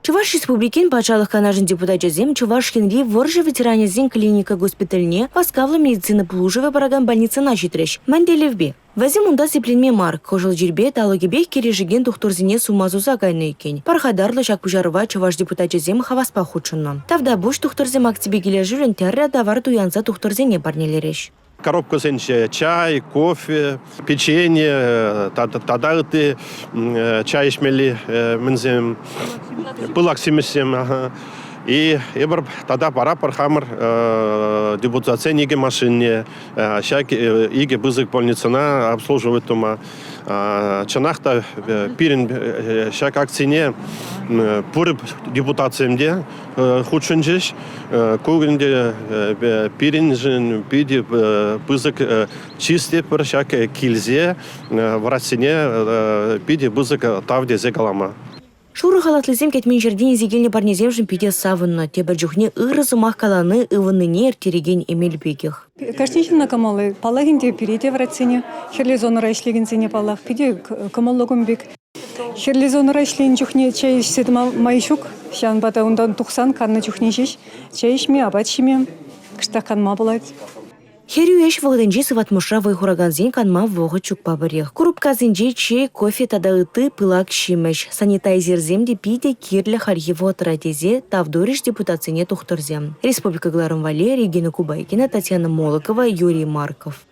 Чӑваш Республикин Патшалӑх Канашӗн депутачӗсем Чӑваш Енри вӑрҫӑ ветеранӗсен клиника госпитальне васкавлӑ медицина пулӑшӑвӗ паракан больницӑна ҫитрӗҫ. Мӗн тӗллевпе? Вӗсем унта сипленме мар, кӑшӑл чирпе талӑкӗпех кӗрешекен тухтӑрсене сума суса кайнӑ иккен. Пархатарлӑ ҫак пуҫарӑва чӑваш депутачӗсем хаваспах хутшӑннӑ. Тавтапуҫ тухтӑрсем акципе килӗшӳллӗн тӗрлӗ тавар туянса тухтӑрсене парнелерӗҫ. Коробкӑсенче чай, кофе, печенье тата ытти чай ӗҫмелли мӗнсем, пылак симӗҫсем. И эпир тата параппӑр хамӑр депутатсен икӗ машине ҫак икӗ пысӑк больницӑна обслуживать тума. Чӑнах та пирӗн ҫак акцине пур депутатсем те хутшӑнчӗҫ. Ку ӗнтӗ пирӗншӗн питӗ пысӑк чыс тетпӗр ҫак килсе врачсене питӗ пысӑк тав тесе калама. Шурӑ халатлисем кӗтмен ҫӗртен илсе килнӗ парнесемшӗн питӗ савӑннӑ. Тепӗр чухне ырӑ сӑмах калани ывӑннине ирттерекен эмел пекех. Кашни ҫынна кӑмӑллӑ. Паллах ӗнтӗ, пире те врачсене, хӗрлӗ зонӑра ӗҫлекенсене, паллах, питӗ кӑмӑллӑ кун пек. Хӗрлӗ зонӑра ӗҫленӗ чухне чей ӗҫсе тӑма май ҫук. Ҫавӑнпа та унтан тухсан каннӑ чухне ҫеҫ чей ӗҫме, апат ҫиме, кӑштах канма пулать. Хӗрӳ ӗҫ вӑхӑтӗнче сыватмӑшра вӑй хуракансен канма вӑхӑт ҫукпа пӗрех. Курупкасенче чей, кофе тата ытти пылак ҫимӗҫ. Санитайзерсем те питӗ кирлӗ хальхи вӑхӑтра тесе тав турӗҫ депутатсене тухтӑрсем. Республика кӑларӑм валли Регина Кубайкина, Татьяна Молокова, Юрий Марков.